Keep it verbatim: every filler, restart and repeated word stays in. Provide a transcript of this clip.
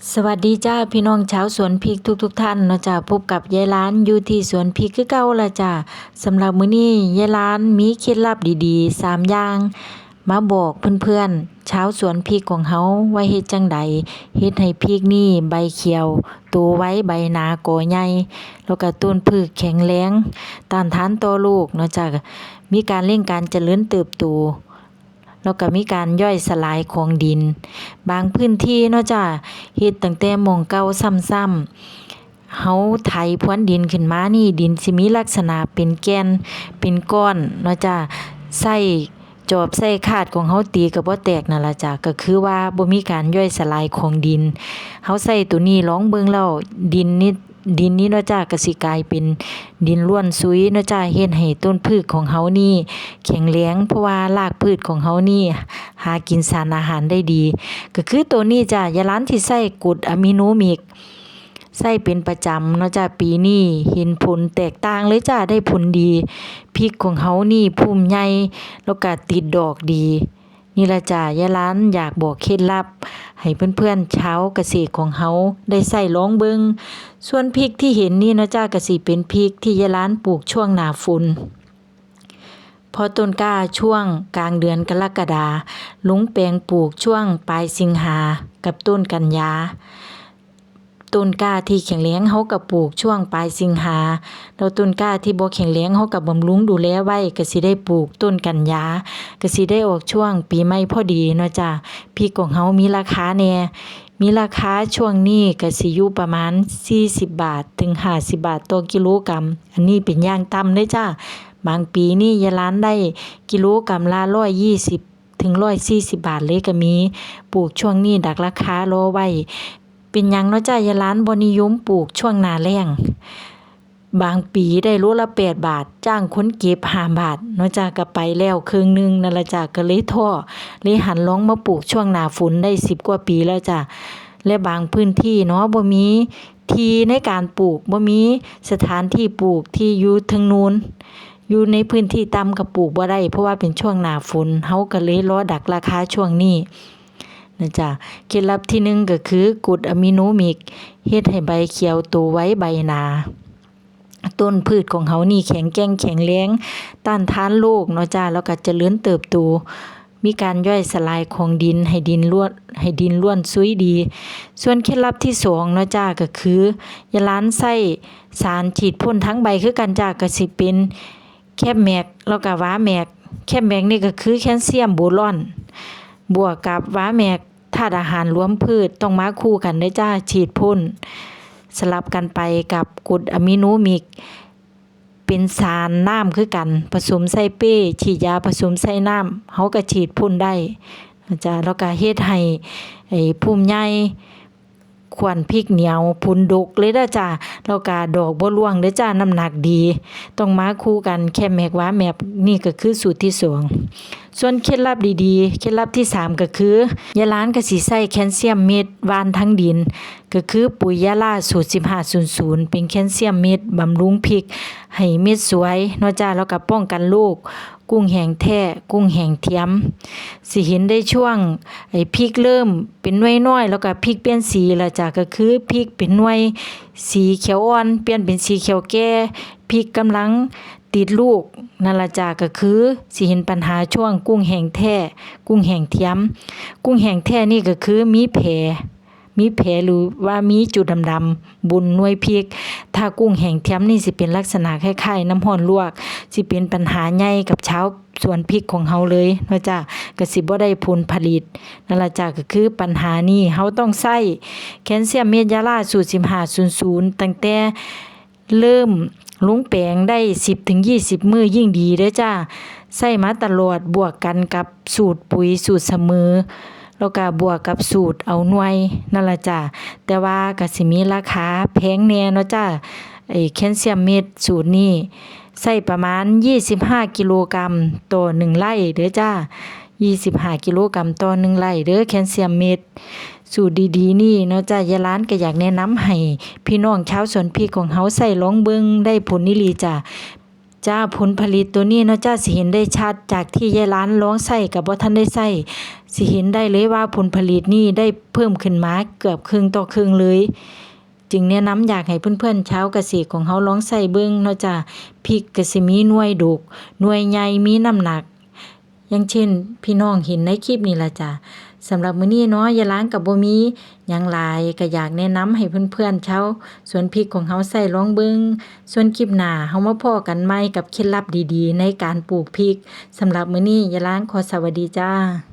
สวัสดีจ้าพี่น้องชาวสวนพริกทุกๆท่านเนาะจ้า พบกับยายหลานอยู่ที่สวนพริกคือเก่าละจ้า สำหรับมื้อนี้ยายหลานมีเคล็ดลับดีๆสามอย่าง มาบอกเพื่อนๆชาวสวนพริกของเฮาว่าเฮ็ดจั่งใด เฮ็ดให้พริกนี่ใบเขียว โตไว ใบหนา กอใหญ่ แล้วก็ต้นพริกแข็งแรง ต้านทานต่อโรคเนาะจ้า มีการเร่งการเจริญเติบโต แล้วก็มีการย่อยสลายของดิน บางพื้นที่เนาะจ้า เฮ็ดตั้งแต่หม่องเก่าซ้ำๆ เฮาไถพรวนดินขึ้นมานี่ ดินสิมีลักษณะเป็นแก่น เป็นก้อนเนาะจ้า ใช้จอบใช้คาดของเฮาตีก็บ่แตกนั่นล่ะจ้า ก็คือว่าบ่มีการย่อยสลายของดิน เฮาใช้ตัวนี้ลองเบิ่งแล้ว ดินนี่ ดินนี่เนาะจ้า ก็สิกลายเป็นดินร่วนซุยเนาะจ้า เฮ็ดให้ต้นพริกของเฮานี่แข็งแรง เพราะว่ารากพืชของเฮานี่หากินสารอาหารได้ดี ก็คือตัวนี้จ้า ยายหลานสิใช้กรดอะมิโนมิก ใช้เป็นประจำเนาะจ้า ปีนี้เห็นผลแตกต่างเลยจ้า ได้ผลดี พริกของเฮานี่พุ่มใหญ่ แล้วก็ติดดอกดี นี่ล่ะจ้า ยายหลานอยากบอกเคล็ดลับ ให้เพื่อนๆชาวเกษตรของเฮาได้ใช้ลองเบิ่ง ส่วนพริกที่เห็นนี่เนาะจ้า ก็สิเป็นพริกที่ยายหลานปลูกช่วงหน้าฝน พอต้นกล้าช่วงกลางเดือนกรกฎา ลงแปลงปลูกช่วงปลายสิงหากับต้นกันยา ต้นกล้าที่แข็งแรงเฮาก็ปลูกช่วงปลายสิงหา แล้วต้นกล้าที่บ่แข็งแรงเฮาก็บำรุงดูแลไว้ ก็สิได้ปลูกต้นกันยา ก็สิได้ออกช่วงปีใหม่พอดีเนาะจ้า พริกของเฮามีราคาแน่ มีราคาช่วงนี้ก็สิอยู่ประมาณสี่สิบบาทถึงห้าสิบบาทต่อกิโลกรัม อันนี้เป็นอย่างต่ำเด้อจ้า บางปีนี่ยายหลานได้กิโลกรัมละร้อยยี่สิบถึงร้อยสี่สิบบาทเลยก็มี ปลูกช่วงนี้ดักราคารอไว้ เป็นหยังเนาะจ้า ยายหลานบ่นิยมปลูกช่วงหน้าแล้ง บางปีได้โลละแปดบาท จ้างคนเก็บห้าบาทเนาะจ้า ก็ไปแล้วครึ่งหนึ่งนั่นล่ะจ้า ก็เลยท้อ เลยหันลองมาปลูกช่วงหน้าฝนได้สิบกว่าปีแล้วจ้า และบางพื้นที่เนาะ บ่มีที่ในการปลูก บ่มีสถานที่ปลูกที่อยู่เทิงนูน อยู่ในพื้นที่ต่ำก็ปลูกบ่ได้ เพราะว่าเป็นช่วงหน้าฝน เฮาก็เลยรอดักราคาช่วงนี้นะจ้า เคล็ดลับที่หนึ่งก็คือกรดอะมิโนมิก เฮ็ดให้ใบเขียว โตไว ใบหนา ต้นพืชของเฮานี่แข็งแกร่งแข็งแรง ต้านทานโรคเนาะจ้า แล้วก็เจริญเติบโต มีการย่อยสลายของดินให้ดินร่วน ให้ดินร่วนซุยดี ส่วนเคล็ดลับที่สองเนาะจ้า ก็คือยายหลานใช้สารฉีดพ่นทั้งใบคือกันจ้า ก็สิเป็นแคปแม็ก แล้วก็วาแม็ก แคปแม็กนี่ก็คือแคลเซียมโบรอน บวกกับวาแม็ก ธาตุอาหารรวมพืชต้องมาคู่กันเด้อจ้า ฉีดพ่น สลับกันไปกับกรดอะมิโนมิก เป็นสารน้ำคือกัน ผสมใส่เปรย์ ฉีดยาผสมใส่น้ำ เฮาก็ฉีดพ่นได้นะจ้า แล้วก็เฮ็ดให้ไอ้พุ่มใหญ่ ขวัญพริกเหนียว ผลดกเลยเด้อจ้า แล้วก็ดอกบ่ร่วงเด้อจ้า น้ำหนักดี ต้องมาคู่กัน แคปแม็ก วาแม็ก นี่ก็คือสูตรที่สอง ส่วนเคล็ดลับดีๆ เคล็ดลับที่สามก็คือ ยายหลานก็สิใช้แคลเซียมเม็ดหว่านทั้งดิน ก็คือปุ๋ยยาล่าสูตรสิบห้าศูนย์ศูนย์ เป็นแคลเซียมเม็ดบำรุงพริกให้เม็ดสวยเนาะจ้า แล้วก็ป้องกันโรค กุ้งแห้งแท้ กุ้งแห้งเทียม สิเห็นได้ช่วงไอ้พริกเริ่มเป็นหน่วยน้อย แล้วก็พริกเปลี่ยนสีแล้วจ้า ก็คือพริกเป็นหน่วยสีเขียวอ่อน เปลี่ยนเป็นสีเขียวแก่ พริกกำลังติดลูก นั่นล่ะจ้า ก็คือสิเห็นปัญหาช่วงกุ้งแห้งแท้ กุ้งแห้งเทียม กุ้งแห้งแท้นี่ก็คือมีแผล มีแผลหรือว่ามีจุดดำๆบนหน่วยพริก ถ้ากุ้งแห้งเทียมนี่สิเป็นลักษณะคล้ายๆน้ำร้อนลวก สิเป็นปัญหาใหญ่กับชาวสวนพริกของเฮาเลยเนาะจ้า ก็สิบ่ได้ผลผลิต นั่นล่ะจ้า ก็คือปัญหานี้ เฮาต้องใช้แคลเซียมเม็ดยาล่าสูตรสิบห้าศูนย์ศูนย์ ตั้งแต่เริ่มลงแปลงได้สิบถึงยี่สิบมื้อยิ่งดีเด้อจ้า ใช้มาตลอด บวกกันกับสูตรปุ๋ยสูตรเสมอ แล้วก็บวกกับสูตรเอาหน่วยนั่นล่ะจ้า แต่ว่าก็สิมีราคาแพงแน่เนาะจ้า ไอ้แคลเซียมเม็ดสูตรนี้ ใช้ประมาณยี่สิบห้ากิโลกรัมต่อหนึ่งไร่เด้อจ้า ยี่สิบห้ากิโลกรัมต่อหนึ่งไร่เด้อ แคลเซียมเม็ด สูตรดีๆนี่เนาะจ้า ยายหลานก็อยากแนะนำให้พี่น้องชาวสวนพริกของเฮาใช้ลองเบิ่ง ได้ผลอีหลีจ้า จ้า ผลผลิตตัวนี้เนาะจ้า สิเห็นได้ชัดจากที่ยายหลานลองใช้กับบ่ทันได้ใช้ สิเห็นได้เลยว่าผลผลิตนี่ได้เพิ่มขึ้นมาเกือบครึ่งต่อครึ่งเลย จึงแนะนำอยากให้เพื่อนๆชาวเกษตรของเฮาลองใช้เบิ่งเนาะจ้า พริกก็สิมีหน่วยดก หน่วยใหญ่ มีน้ำหนัก อย่างเช่นพี่น้องเห็นในคลิปนี่ล่ะจ้า สำหรับมื้อนี้เนาะ ยายหลานก็บ่มีหยังหลาย ก็อยากแนะนำให้เพื่อนๆชาวสวนพริกของเฮาใช้ลองเบิ่ง ส่วนคลิปหน้าเฮามาพ้อกันใหม่กับเคล็ดลับดีๆในการปลูกพริก สำหรับมื้อนี้ยายหลานขอสวัสดีจ้า